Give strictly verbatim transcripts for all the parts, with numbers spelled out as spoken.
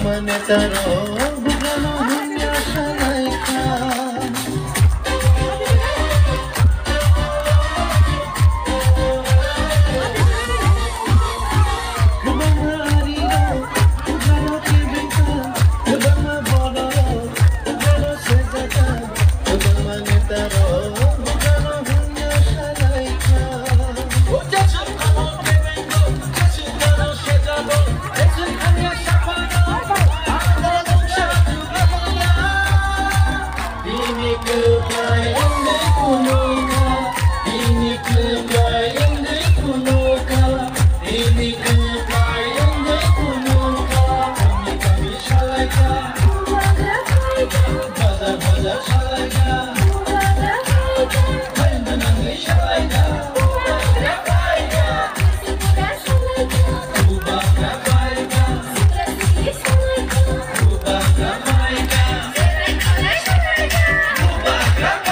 Mane taro bugrano hamya salaikha. Kwbangma arirok bugrano kebengkha, kwbangma bororok bugrano sejagkha, kwbangma netarok bugrano hamya salaikha.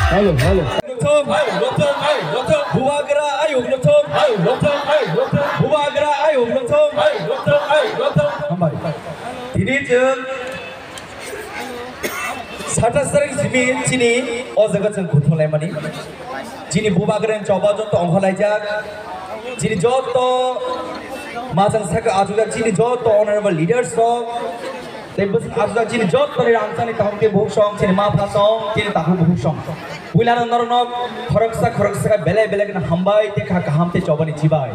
Hello, hello. Bubagra ayuk no thum. Bubagra ayuk no thum. Hambai. Tini chwng satas tarik simi chini o jaga chwng kuthum laimani. Chini bubagrani choba joto ongkhorlaijak. Chini joto machang saka achukjak, chini joto honorable leaders rok. Tei bwswk aswk chini jottoni rangchakni takhuk tei bukhuk song, chini ma pha song, chini takhuk bukhuk song. Puilano norokno khoroksa khoroksa khe belai belai kheno hambai tei kha kaham tei chobani chibai.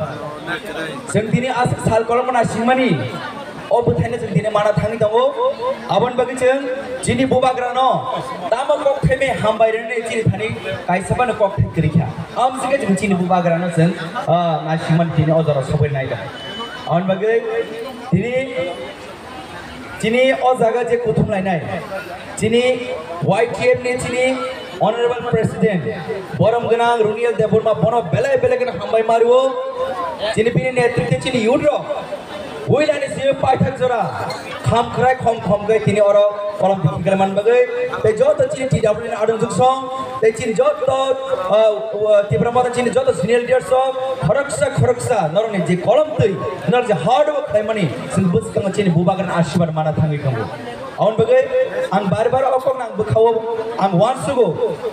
Chwng tini aswk sal kolomno naisingmani, o bwthaino chwng tini mana thangwi tongo. Aboni bagwi chwng chini bubagrano tamo kok theme hambai rwnani chini thani kaisa phano kok thai kwrwi kha. Amsike chwng chini bubagrano chwng, ah, naisingmani tini o jora sogwi nai da. Aboni bagwi tini Chini o jaga je kuthum lainai, chini Y T F ni chini Honorable President, borom gwnang Runiel Debbarma, bono belai belai kheno hambai mario. Chini bini netritwe chini youth rok, puilani simi paithak jora, kham khrai khom khom khe tini oro kolom bikhi khlai man bagwi, tei joto chini T W ni adong juksong, tei chini joto, uh, uh, Tipra Motha chini joto senior leaders rok, khoroksa khoroksa norokni je kolom twi, norok je hard work khlaimani, chwng bwskango chini bubagrani asirwad mana thangwi tongo. Aboni bagwi ang bar bar o kokno ang bwkhao ang uansugo,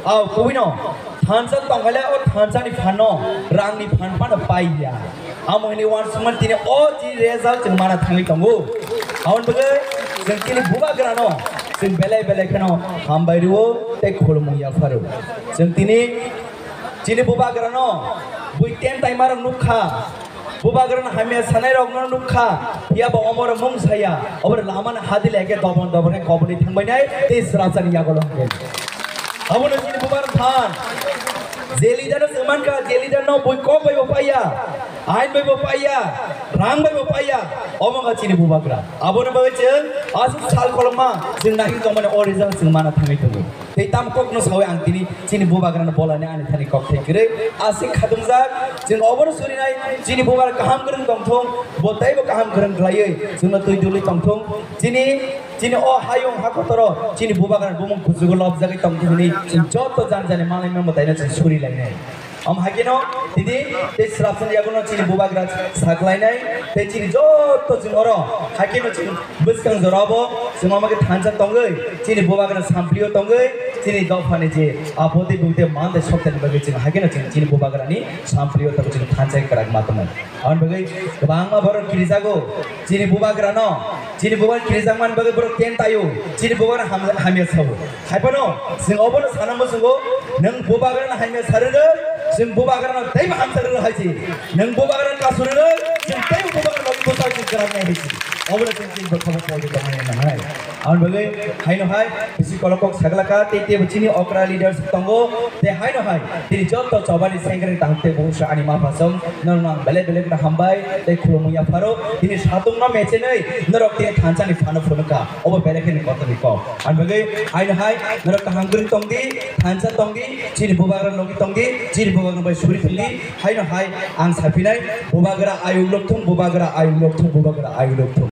o kubui no thansa tongkhaile o thansani phanno rangni phan phano paiya. Amo hwnwi uansukmani tini o chini result chwng mana thangwi tongo. Aboni bagwi chwng chini bubagrano chwng belai belai kheno hambai rwo tei khulumung yapharo. Chwng tini chini bubagrano bui ten taimarok nukha, bubagrano hamya sanairokno nukha, phiya bo omorok mung saya, obo lamani hadi leke dobon dobon khe koboni thangbainai tei srasani yago longkhe. Abono chini bubagrano than. Je leader no chwng mankha, je leader no bui kok bai bo paiya, ain bai bo paiya, rang bai bo paiya, omo wngkha chini bubagra. Aboni bagwi chwng aswk sal koloma chwng naising tongmani o result chwng mana thangwi tongo. Tei tamo kokno sawi ang tini chini bubagrano bolani ani thani kok thai kwrwi aswk khatungjak. Chwng obono surinai chini bubagra kaham kwrwng tongthung, bo teibo kaham kwrwng khlaiwi chwngno twi dulwi tongthung. Chini Chini o hayung ha kotoro chini bubagrani bumung kuchugo lobjagwi tongdi hwnwi chwng joto jani jani manwi mano taino chwng suri lainai. Omo haikhe no tini tei srapsani yago no chini bubagra saklainai tei chini joto chwng oro haikhe no chwng bwskang jora bo chwng omo khe thansa tongwi chini bubagra samplio tongwi chini dophani je apoti bukti mante soktani bagwi chwng haikhe no chwng chini bubagrani samplio tongwi chwng thansa kwrak ma tongo. Aboni bagwi kwbangma borok kirijago. Chini bubagrano, chini bubagra kirijakmani bagwi borok ten taio. Chini bubagra ham-, hamya sao. Haiphano, chwng obono sana muchungo, nwng bubagrano hamya sarwrwk, chwng bubagrano teibo hamsa rwrwk hai se. Nwng bubagrano kasu rwrwk, chwng teibo bubagrano logi bwsai chwng kwrak nai hai se. Obono chwng chini bwkhao poito tongnai nang hai. Aboni bagwi haino hai bisi kolok kok sagla kha, tei teibo chini okra leaders tongo, tei haino hai tini joto chobani sengkrak tang tei busa ani ma phasong norok ang belai belai kheno hambai tei khulumung yapharo tini satung no mechenwi norok tini thansa ni phano phunukha obo belai kheno kotor ni kok. Aboni bagwi haino hai norok kaham kwrwi tongdi, thansa tongdi, chini bubagra logi tongdi, chini bubagra bai suri tongdi, haino hai ang saphinai bubagra ayuk lokthung, bubagra ayuk lokthung, bubagra ayuk lokthung.